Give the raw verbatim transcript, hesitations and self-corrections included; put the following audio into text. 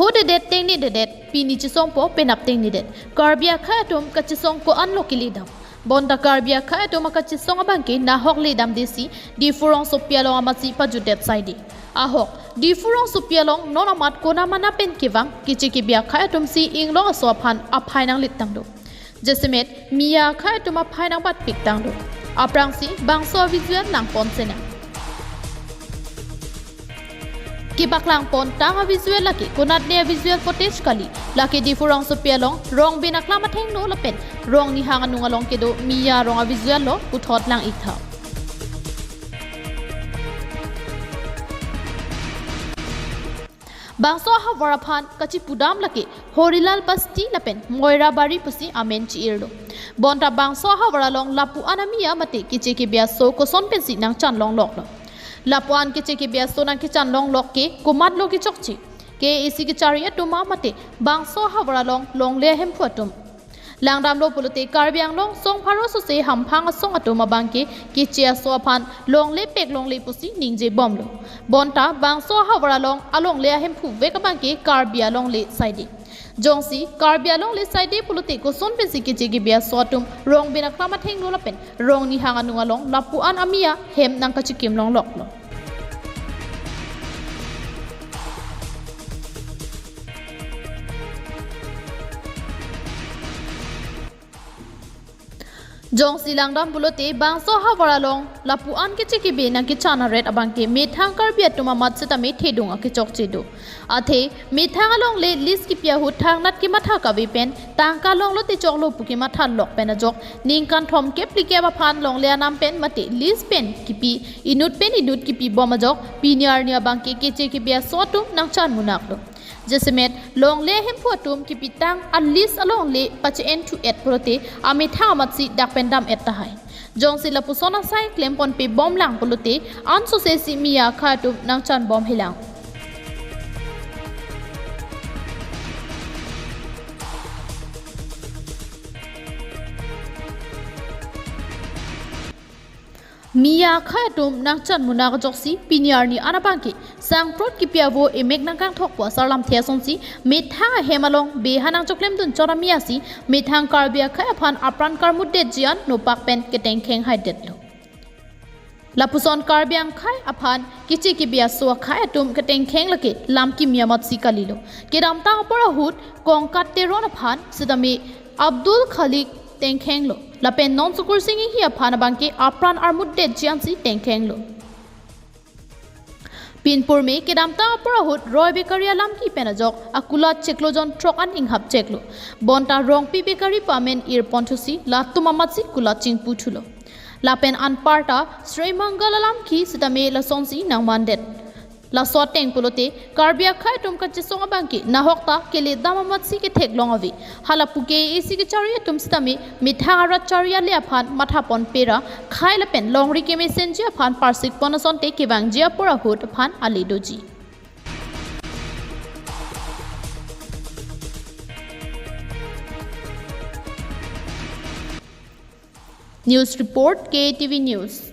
Hodedet tengnededet, pini chesongpo penap tengnedet. Karbi akhei atum kachesong ko-anlo keledam. Bonta Karbi akhei atum akachesong abangke nahok ledamdesi Diphu rongsopi along amatsi pajutdet saide. Ahok, Diphu rongsopi along non amat konamana pen kevang keche kebi akhei atumsi inglong aso aphan aphai nanglit tanglo. Jasemet Miya akhei atum aphai nangbatpik tanglo. Aphrangsi bangso avisual langpon senang. Kebaklang pontang avisual lake konatne avisual footage kali, lake Diphu rongsopi along Rongbin aklam athengno lapen Rongnihang anung along kedo Miya arong avisual lo, puthot lang-iktha. Bangso ahavar aphan kachipudam lake Horilal Basti lapen Moirabari pusi amen chi-irlo. Bonta bangso ahavar along lapu-an amiya mate keche kebi aso koson pensi nangchanlongloklo? Lapu-an keche kebi aso nangkechanlonglok ke komatlo kechokche? K A C kechari atum ma mate bangso ahavar along longle ahemphu atum? Langdamlo pulote Karbi Anglong song pharo sose hamphang asong atum abangke keche aso aphan longle pek longle pusi ningjebomlo. Bonta bangso ahavar along alongle ahemphu vek abangke Karbi alongle saide. Jongsi Karbi alongle saide pulote koson pensi keche kebi aso atum Rongbin aklam athengno lapen Rongnihang anung along lapu-an amiya hem nangkachikimlongloklo? Jongsi langdam pulote bangso ahavar along lapu-an keche kebi nangkechan aret abangke methang Karbi atum amat sitame thedung akechokche do. Athe methang alongle lease kipi ahut thangnat kematha kave pen tangka longlo te choklo pu kemathadlok pen ajok ningkan thomkep phlikep aphan longle anam pen mate lease pen kipi, inut pen inut kipibom ajok pini arni abangke keche kebi aso atum nangchan munaklo. Jasemet longle ahemphu atum kipitang a-lease alongle pache-en thu-et pulote amethang amatsi dak pen dam-et tahai. Jongsi lapuson asai klemponpe bomlang pulote ansosesi Miya akhei atum nangchanbom helang. Miya akhei atum nangchan munak ajoksi pini arni an abangke sangprot kipi avo emek nangkangthok pu asar lamthe asonsi methang ahem along beha nangchoklemdun chot amiyasi methang Karbi akhei aphan apran karmutdetji an nopak pen ketengkheng haidetlo. Lapuson Karbi akhei aphan keche kebi aso akhei atum ketengkheng lake lam kimi amatsi kalilo. Kedamtang apor ahut Kongkat Teron aphan sitame Abdul Khalik tengkhenglo. Lapen non Sukursing Enghi aphan abangke apran armutdetji ansi tengkhenglo. Pinpurme kedamtang apor ahut Roy Bakery alam ki pen ajok akulat chiklo jon throk an inghap cheklo. Bonta Rongpi Bakery pu amen irpon thusi latum amatsi kulat chingpu thulo. Lapen anparta Sri Mangal alam ki sitame lasonsi nangmandet. Laso ateng pulote Karbi akhei atum kachesong abangke nahok ta keledam amatsi ketheklong ave. Hala pu K A C kechari atum sitame methang arat chari ale aphan mathapon pera khei lapen longri kemesenji aphan parsikpon asonte kevangji apor ahut aphan ale doji. News report, K T V News.